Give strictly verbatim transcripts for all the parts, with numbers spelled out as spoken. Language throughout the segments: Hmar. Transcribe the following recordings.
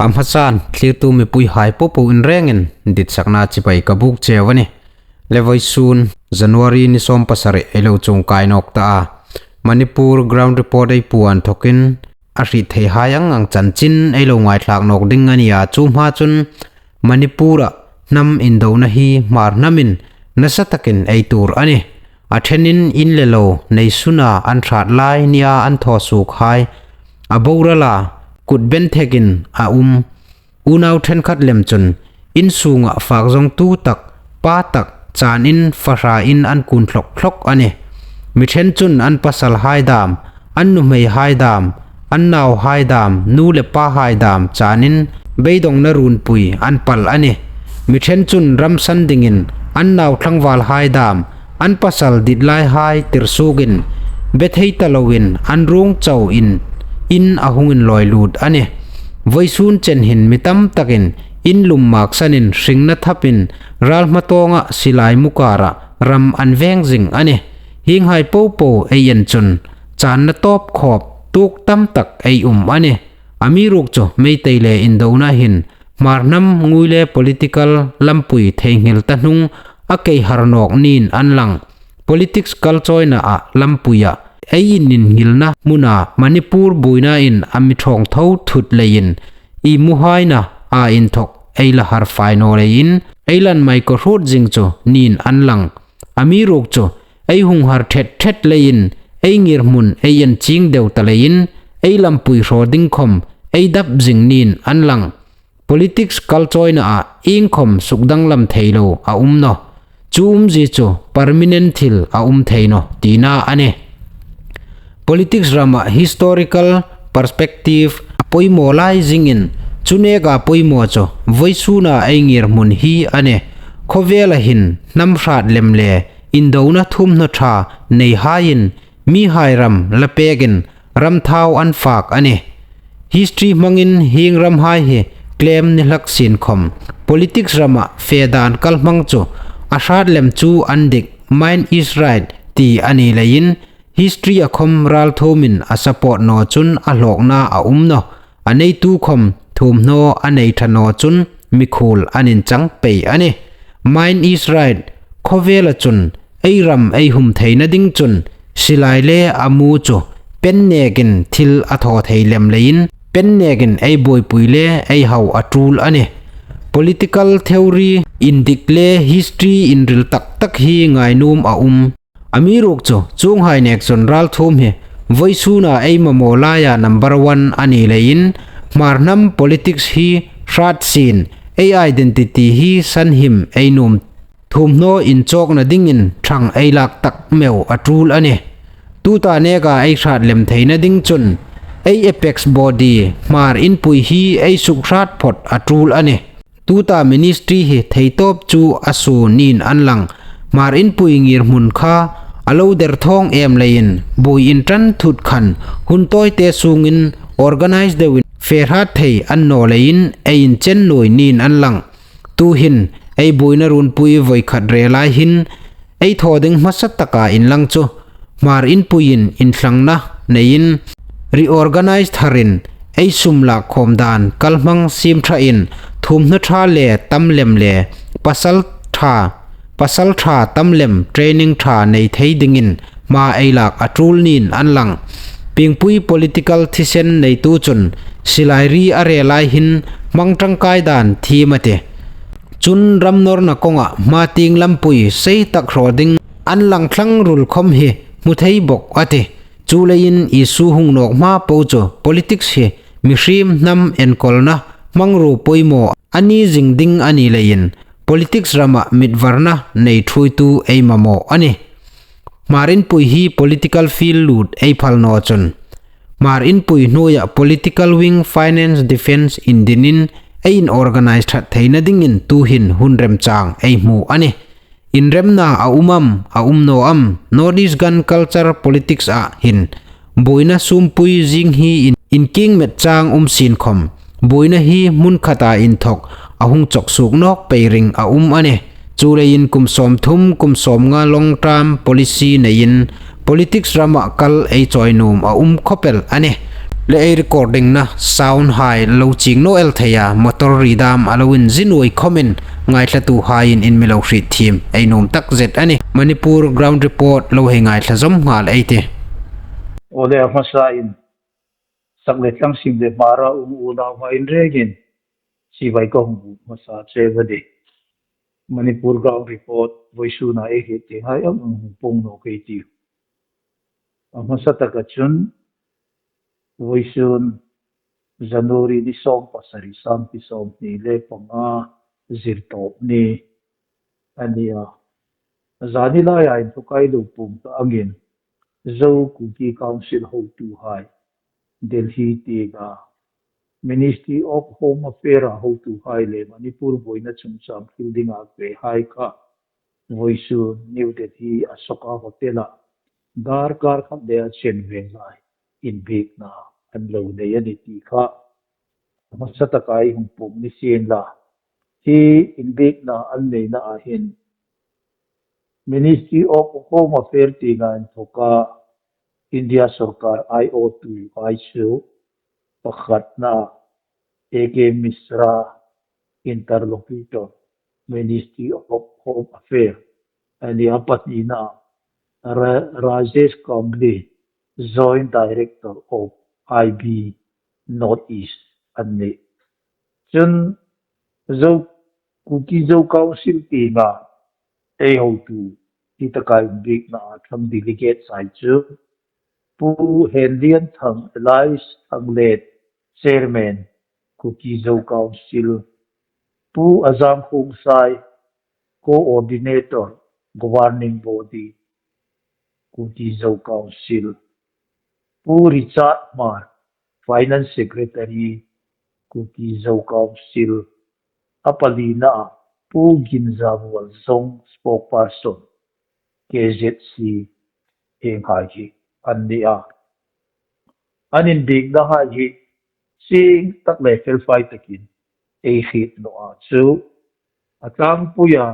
A hmasan thlirtu mipuihai popo in rengin ditsakna chibai ka buk cheu a nih. Le vawisun January ni sawm pasarih ei lo chungkai nawk ta a. Manipur Ground Report ei puan thawkin a hriet theihai ang ang chanchin ei lo ngaithlak nawk ding a nia. Chu hma chun Manipur-a hnam indona hi Hmar hnamin nasa takin ei tuor a nih. A ṭhenin in le lo nei suna an hrat lai nia an thaw suokhai a borala kut ben thekin a um unau ṭhenkhat lem chun in sunga fak zawngtu tak, pa tak, chanin fahrain an kun thlok thlok a nih. Mi ṭhen chun an pasalhai dam, an nuhmeihai dam, an nauhai dam, nu le pahai dam chanin beidongna runpui an pal a nih. Mi ṭhen chun ramsan dingin an nau tlangvalhai dam, an pasal dit laihai tirsuokin be thei ta loin an ruong chauin in a hung inlawi lut a nih. Vawisun chen hin mi tam takin in lum maksanin hringna thapin ral hmatawnga silai mukara ram an veng zing a nih. Hienghai popo ei en chun channa tawp khawp tuok tam tak ei um a nih. Amiruokchu Meitei le indona hin Hmar hnam ngui le political lampui theinghil ta hnung a keihar nawk niin an lang. Politics kalchawina a lampuia ei in innghilna hmuna Manipur buoina in a mi ṭhawng tho thut leiin i muhaina a inthawk ei la har fai naw leiin ei lan mai ko hrut zing chu niin an lang. Amiruokchu ei hung har ṭhet ṭhet leiin ei ngirhmun ei en ching deu ta leiin ei lampui hraw ding khom ei dap zing niin an lang. Politics kalchawina a iengkhom sukdanglam thei lo a um naw. Chu umzie chu permanent thil a um thei naw tina a nih. Politics rama historical perspective a poimaw lai zingin chu neka poimaw chu vawisuna ei ngirhmun hi a nih. Khawvela hin hnam hrat lem le indona thuomhnaw ṭha neihaiin mihai ram la pekin ram thau an fak a nih. History hmangin hieng ramhai hi claim ni hlak sien khom politics rama fe dan kal hmang chu a hrat lem chu an dik, might is right ti a ni leiin history-a khom ralthuomin a support naw chun a hlawkna a um naw. A neitu khom thuomhnaw a nei ṭha naw chun mikhuol an inchang pei a nih. Might is right, khawvela chun ei ram ei hum theina ding chun silai le a mu chu pen nekin thil a thaw thei lem leiin pen nekin ei buoipui le ei hau a ṭul a nih. Political theory indik le history inril tak tak hi ngainuom a um. Amiruokchu chuonghai nek chun ralthuom hi vawisuna ei mamaw laia number one a ni leiin Hmar hnam politics hi hrat sien ei identity hi sanhim ei nuom thuomhnaw inchawkna dingin ṭhang ei lak tak meu a ṭul a nih. Tuta neka ei hrat lem theina ding chun ei apex body Hmar Inpui hi ei suk hrat phot a ṭul a nih. Tuta ministry hi theitawp chu a suo niin an lang. Hmar Inpui ngirhmun kha a lo der thawng em leiin buoi inṭan thut khan hun tawite sungin organize deuin fe hrat thei a ni naw leiin ei inchen nuoi niin an lang. Tuhin ei buoina runpui voi khat rel lai hin ei thaw ding hmasa taka inlang chu Hmar Inpuiin inthlangna neiin reorganize tharin ei sum lak khawm dan kal hmang siem ṭhain thuomhnaw ṭha le tam lem le pasal ṭha, pasal ṭha tam lem training ṭha nei thei dingin hma ei lak a ṭul niin an lang. Piengpui political thisen neitu chun silai ri a rel lai hin hmang ṭangkai dan thiem a tih. Chun ram nawrna kawnga hma tieng lampui sei tak hraw ding an lang thlang rul khom hi hmu thei bok a tih. Chuleiin issue hung nawk hma po chu politics hi mihriem hnam enkawlna hmangruo poimaw a ni zing ding a ni leiin politics rama mitvarna nei ṭhuoitu ei mamaw a nih. Hmar Inpui hi political field lut ei phal naw chun Hmar Inpui hnuoia political wing finance defence indinin ei in organize ṭhat theina dingin tuhin hun remchang ei hmu a nih. Inremna a um am, a um naw am, North East gun culture politics-a hin buoina sumpui zing hi in, inkieng met chang um sien khom, buoina hi hmun khata inthawk a hung chawk suok nawk pei ring a um a nih. Chuleiin kum sawmthum, kum sawmnga long term policy neiin politics rama kal ei chawi nuom a um khawp el a nih. Le ei recording-na sound hai lo ching naw el thei a, motor ri dam a lo inzin uoi khawmin ngaithlatuhaiin in mi lo hriet thiem ei nuom tak zet a nih. Manipur Ground Report lo hei ngaithla zawm nghal ei tih. Aw le, a hmasain sak le tlang, sim le hmara um unauhai in rengin chibai ka hung buk hmasa che a nih. Manipur Ground Report vawisuna ei hriet theihai ang ang hung puong nawk ei tiu. A hmasa taka chun, vawisun January ni sawm pasari, sangpi sawmhni le panga, Zirtawpni a ni a. Zani laia inthawka ei lo puong ta angin, Zo Kuki Council hotuhai, Delhi tienga Ministry of Home Affairs-a hotuhai le Manipur buoina chungchang thil dinga fehai kha vawisun New Delhi Ashoka Hotel-a darkar khat le a chanve lai inbiekna an lo nei a nih ti kha hmasa taka ei hung puong ni sien la. Hi inbiekna an neina a hin Ministry of Home Affairs tienga inthawka India sawrkar aiawtuhai chu, pakhatna A K Mishra, interlocutor, Ministry of Home Affairs, a ni a. Pahnina Ra-, Rajesh Kambli, Joint Director of I B North East an nih. Chun Zo, Kuki Zo Council tienga ei hotu, hi taka inbiekna a ṭhang delegate-hai chu, Pu Henlianthang alias Thanglet, Chairman, Kuki Zo Council, Pu Azam Khongsai, Coordinator, Governing Body, Kuki Zo Council, Pu Richard Hmar, Finance Secretary, Kuki Zo Council, a palina Pu Ginzamualzong, Spokesperson, K Z C, hienghai hi an ni a. An inbieknahai hi chieng tak le felfai takin ei hriet naw a chu, a tlangpuia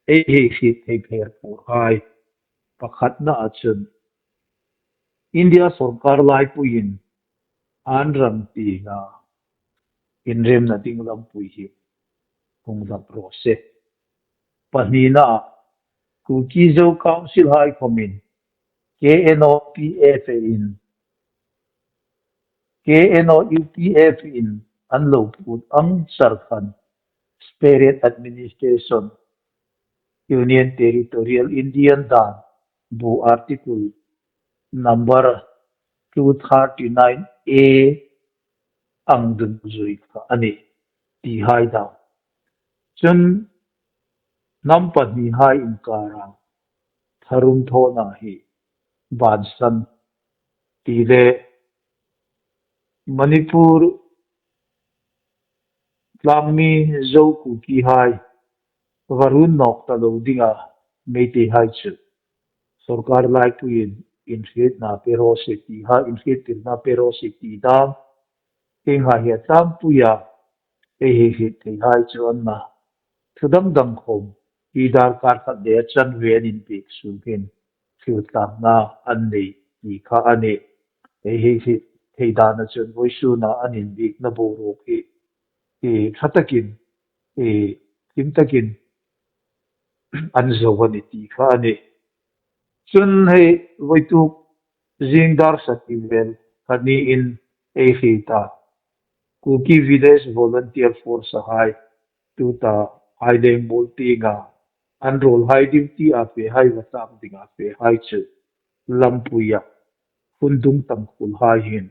ei hei hriet thei pher purhai pakhatna a chun, India sawrkar laipuiin an ram tienga inremna ding lampui hi hung dap raw se. Pahnina Kuki Zo Council-hai khawmin K N O P F in, K N O U P F in an lo phut ang char khan, Separate Administration, Union Territory, Indian dan bu Article number two thirty-nine A ang dungzui kha a nih tihai dam. Chun hnam pahnihai inkara tharum thawna hi bansan ti le Manipur tlangmi Zo Kukihai va run nawk ta lo dinga Meiteihai chu sawrkar laipuiin inhrietna pe raw se tihai, inhriettirna pe raw se ti dam, hienghai hi a tlangpuia ei hei hriet theihai chu an na. Thu dang dang khawm hi darkar khat le a chanve an inbiek sungin thil tlangna an nei ti kha a nih. Ei hei hriet thei dana chun vawisuna an inbiekna boruok hi, hi ṭha takin, hi hlim takin an zo a nih ti kha a nih. Chun hei vawituk zing dar sari vel kha niin ei hriet a, Kuki Village Volunteer Force-hai tuta Aileng Muol tienga an ruolhai duty-a fehai, va tlak dinga fehai chu lampuia Hundung Tangkhulhai hin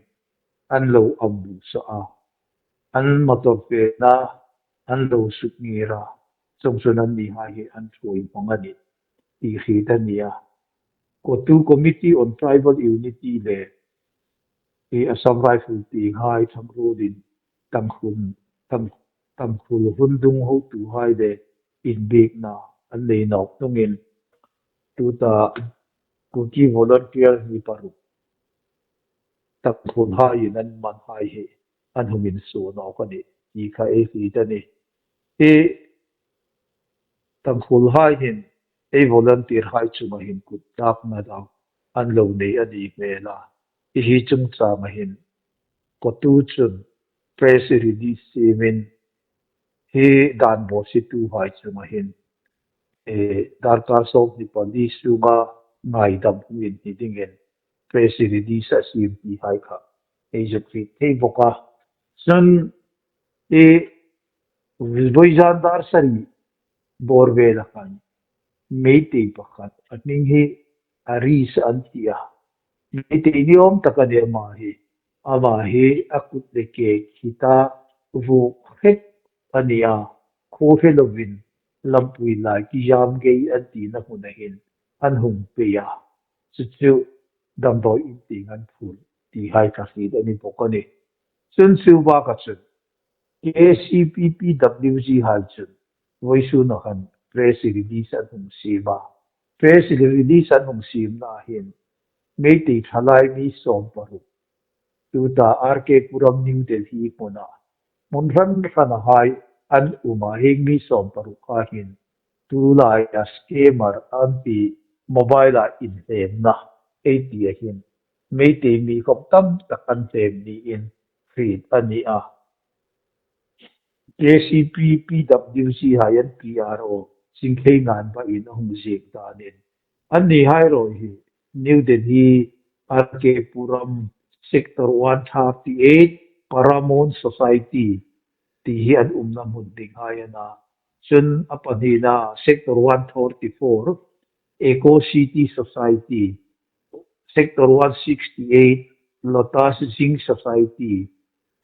an lo ambuh sa a, an motor fena an lo sukngir a, chuongchun annihai hi an ṭhuoi hmang a nih ti hriet a ni a. CoTU, Committee on Tribal Unity le hi Assam Rifle tienghai ṭhangruolin Tangkhul, Tang, Tangkhul Hundung hotuhai le inbiekna an nei nawk hnungin tuta Kuki Volunteer mi paruk Tangkhulhaiin an manhai hi an hung insuo nawk a nih ti kha ei hriet a nih. Hi Tangkhulhai hin ei volunteer-hai chunga hin kut tlakna dang an lo nei a ni hmel a. Hi hi chungchanga hin court-u chun press release siemin hi dan bawsituhai chunga hin, eh, darkar sawmhni pali sunga ngaidam hung inhni dingin press release a siem ti hai kha ei zuk hriet thei bawk a. Chun, eh, vawizan dar sari bawr vela khan Meitei pakhat, a hming hi Aris an ti a. Meitei ni awm tak a ni ama hi. Ama hi a kut le ke khita vuk hret a ni a. Khuo hre lovin lampui lai ki zam gei an tina hmuna hin an hung pei a. Chu chu damdawi in tieng an phur ti hai kha hriet a ni bawk a nih. Chun chu baka chun K C P P W G hai chun vawisuna khan press release an hung siem a. Press release an hung siemna hin Meitei thalai mi sawmparuk, tuta R K Puram New Delhi hmuna hmun hran hranahai an um a, hieng mi sawmparuk kha hin tulai a scammer an ti mobile-a inhlemna ei ti a hin Meitei mi khawm tam tak an hlem niin hriet a ni a. K C P P W G hai an P R O Singkhei Nganba in a hung ziek danin, annihai ruok hi New Delhi R K Puram Sector one thirty-eight Paramount Society ti hi an umna hmun dinghai an na. Chun a pahnina Sector one thirty-four Eco City Society, Sector one sixty-eight Lotus Zinc Society,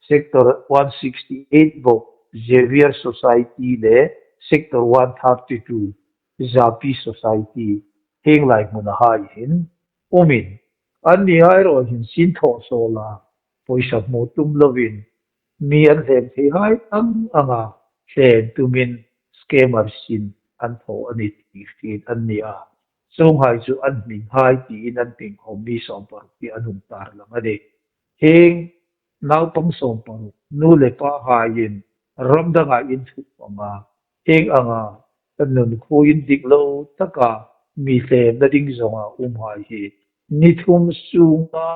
Sector one sixty-eight bawk Xavier Society le Sector one thirty-two Zapi Society, hieng lai hmunahai hin umin, annihai ruok hin sin thaw sawla pawisa hmu tum lovin mi an hlem theihai ang anga hlem tumin scammer sin an thaw a ni ti hriet an ni a. Chuonghai chu an hminghai tiin an hming khawm mi sawmparuk hi an hung tarlang a nih. Hieng naupang sawmparuk nu le pahaiin ram danga inthup anga hieng anga an nun khuo indik lo taka mi hlemna ding zonga umhai hi ni thum sunga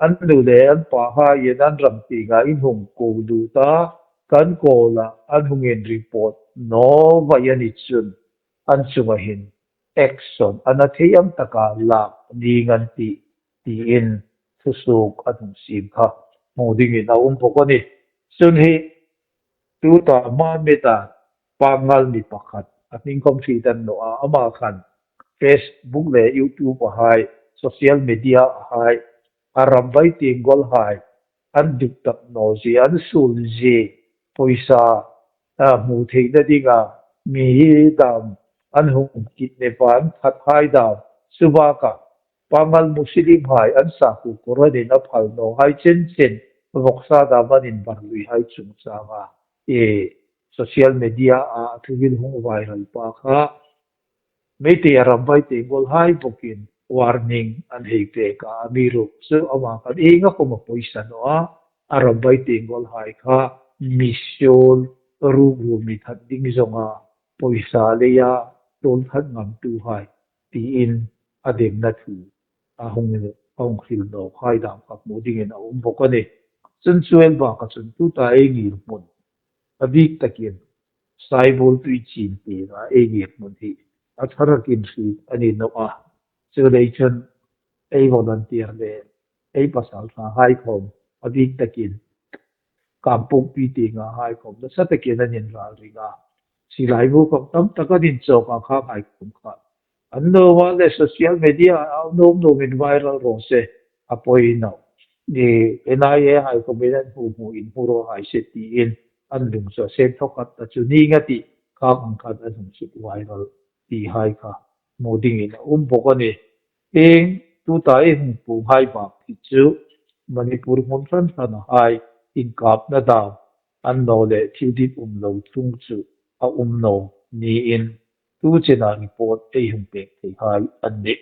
an nu le an pahaiin an ram tienga inhung ko lut a, kan kawla an hung inreport naw vai a ni chun an chunga hin action a na thei ang taka lak ding an tih tiin thusuok an hung siem kha hmu dingin a um bawk a nih. Chun hi tuta Hmar mita Pangal mi pakhat, a hming khawm hriet a ni naw a, ama khan Facebook le YouTube-a hai, social media-a hai, a rambai tienggolhai an duk tak naw zie, an suol zie, pawisa a hmu theina dinga mi dam an hung kidnap a, an that hai dam, chu baka Pangal Muslim hai an sakhuo Koran-in a phal naw hai chen chen vawksa dam an inbar lui hai chungchanga, e, social media-a a thu hin hung viral pa kha Meitei a rambai tienggolhai bawkin warning an hei pek a, amiruokchu ama khan ienga khawm a pawisa naw a, a rambai tienggolhai kha misuol, rukru mi that ding zonga pawisa leia tuolthat ngamtuhai tiin a demna thu a hung, a hung hril nawk hai dam kha hmu dingin a um bawk a nih. Chun chu el baka chun tuta ei ngirhmun a bik takin Saibultui chin tienga ei ngirhmun hi a ṭha takin hriet a ni naw a. Chuleiin chun ei volunteer le ei pasalṭhahai khawm a bik takin Kangpokpi tienga hai khawm nasa takin an inral ring a. Silaibu khawm tam tak an inchawk a, khanghai khawm kha an nuom a le social media-a nuom nuomin viral raw se, a poi naw. Ni, N I A hai khawmin an hmu hmu in hmu raw hai se tiin an lung chu a sem thawkhat ta chu ning a tih, khang ang khan an hung suk viral ti hai kha hmu dingin a um bawk a nih. Hieng tuta ei hung puong hai bak hi chu Manipur hmun hran hrana hai inkapna dam an naw le thil dik um lo tlung chu a um naw niin tu chena report ei hung pek thei hai an nih.